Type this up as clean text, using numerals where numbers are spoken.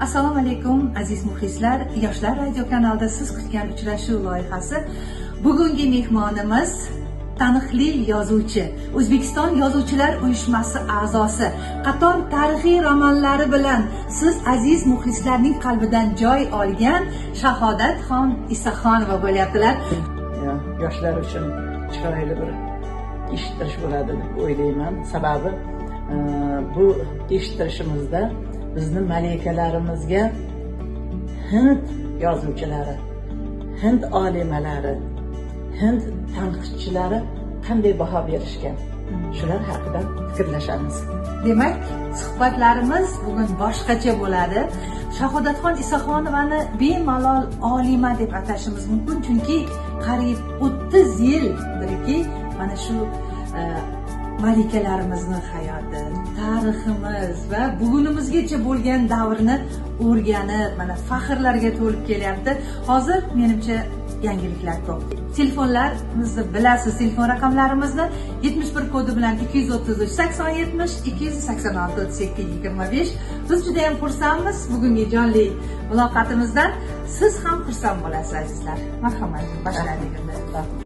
Assalomu alaykum, aziz muxlislar. Yoshlar radio kanalida siz kutgan uchrashuv loyihasi. Bugungi mehmonimiz taniqli yozuvchi, O'zbekiston Yozuvchilar uyushmasi a'zosi, qator tarixiy romanlari bilan siz aziz muxlislarning qalbidan joy olgan Shahodatxon Isaxonova bo'lyaptilar. Yoshlar uchun chiroyli bir eshittirish bo'ladi deb o'ylayman. Sababi bu eshittirishimizda bizni malikalarimizga hind yozuvchilari, hind olimalari, hind tanqidchilari qanday baho berishgan, shular haqida fikrlashamiz. Demak, suhbatlarimiz bugun boshqacha bo'ladi. Shahodatxon Isaxonovani bemalol olima deb atashimiz mumkin, chunki qariyb 30 yildirki mana shu malikalarimizni hayoti, tariximiz va bugunimizgacha bo'lgan davrni o'rganib, mana faxrlarga to'lib kelyapti. Hozir menimcha yangiliklar ko'p. Telefonlarimizni bilasiz, telefon raqamlarimizni 71 kodi bilan 233 80 70, 286 32 25. Biz juda ham xursandmiz bugungi jonli muloqotimizdan. Siz ham xursand bo'lasiz, azizlar. Marhamat, boshladik.